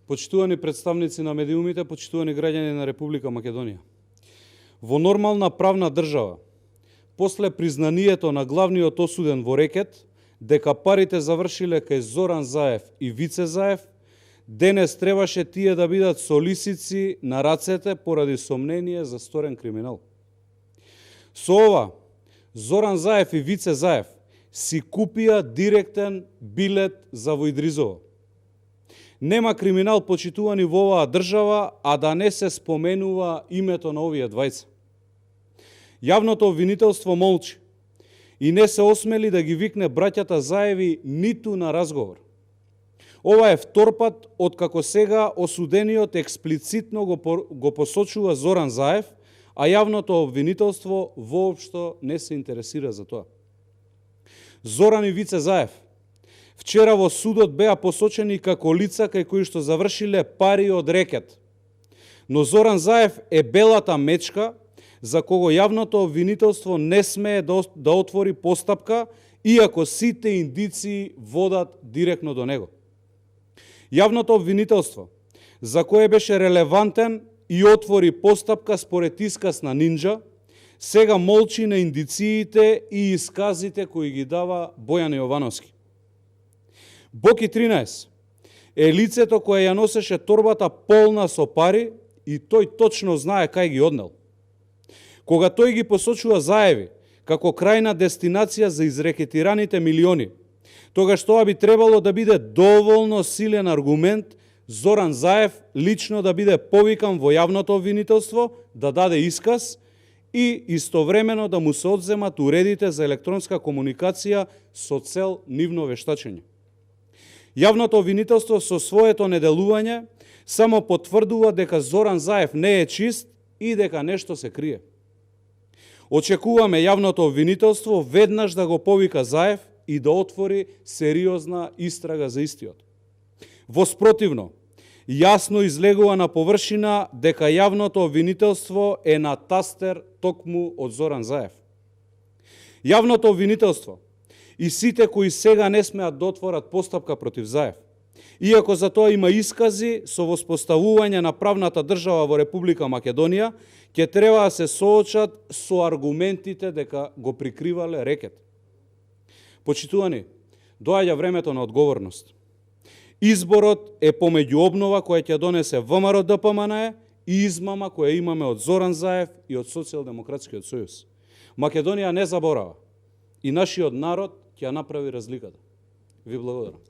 Почитувани представници на медиумите, почитувани граѓани на Република Македонија. Во нормална правна држава, после признанието на главниот осуден во рекет, дека парите завршиле кај Зоран Заев и Вице Заев, денес требаше тие да бидат со лисици на рацете поради сомнение за сторен криминал. Со ова, Зоран Заев и Вице Заев си купија директен билет за Војдризово. Нема криминал почитувани во оваа држава, а да не се споменува името на овие двајца. Јавното обвинителство молчи и не се осмели да ги викне браќата Заеви ниту на разговор. Ова е втор пат откако сега осудениот експлицитно го посочува Зоран Заев, а јавното обвинителство воопшто не се интересира за тоа. Зоран и Вице Заев вчера во судот беа посочени како лица кај кои што завршиле пари од рекет. Но Зоран Заев е белата мечка за кого јавното обвинителство не смее да отвори постапка, иако сите индиции водат директно до него. Јавното обвинителство, за кое беше релевантен и отвори постапка според исказ на Нинџа, сега молчи на индициите и исказите кои ги дава Бојан Јовановски. Боки 13 е лицето кое ја носеше торбата полна со пари и тој точно знае кај ги однел. Кога тој ги посочува Заеви како крајна дестинација за изрекетираните милиони, тогаш тоа би требало да биде доволно силен аргумент Зоран Заев лично да биде повикан во јавното обвинителство, да даде исказ и истовремено да му се одземат уредите за електронска комуникација со цел нивно вештачење. Јавното обвинителство со своето неделување само потврдува дека Зоран Заев не е чист и дека нешто се крие. Очекуваме јавното обвинителство веднаш да го повика Заев и да отвори сериозна истрага за истиот. Воспротивно, јасно излегува на површина дека јавното обвинителство е на тастер токму од Зоран Заев. Јавното обвинителство и сите кои сега не смеат да отворат постапка против Заев, иако за тоа има искази со воспоставување на правната држава во Република Македонија, ќе треба да се соочат со аргументите дека го прикривале рекет. Почитувани, доаѓа времето на одговорност. Изборот е помеѓу обнова која ќе донесе ВМРО ДПМНЕ и измама која имаме од Зоран Заев и од Социјалдемократскиот сојуз. Македонија не заборава и нашиот народ ќе ја направи разликата. Ви благодарам.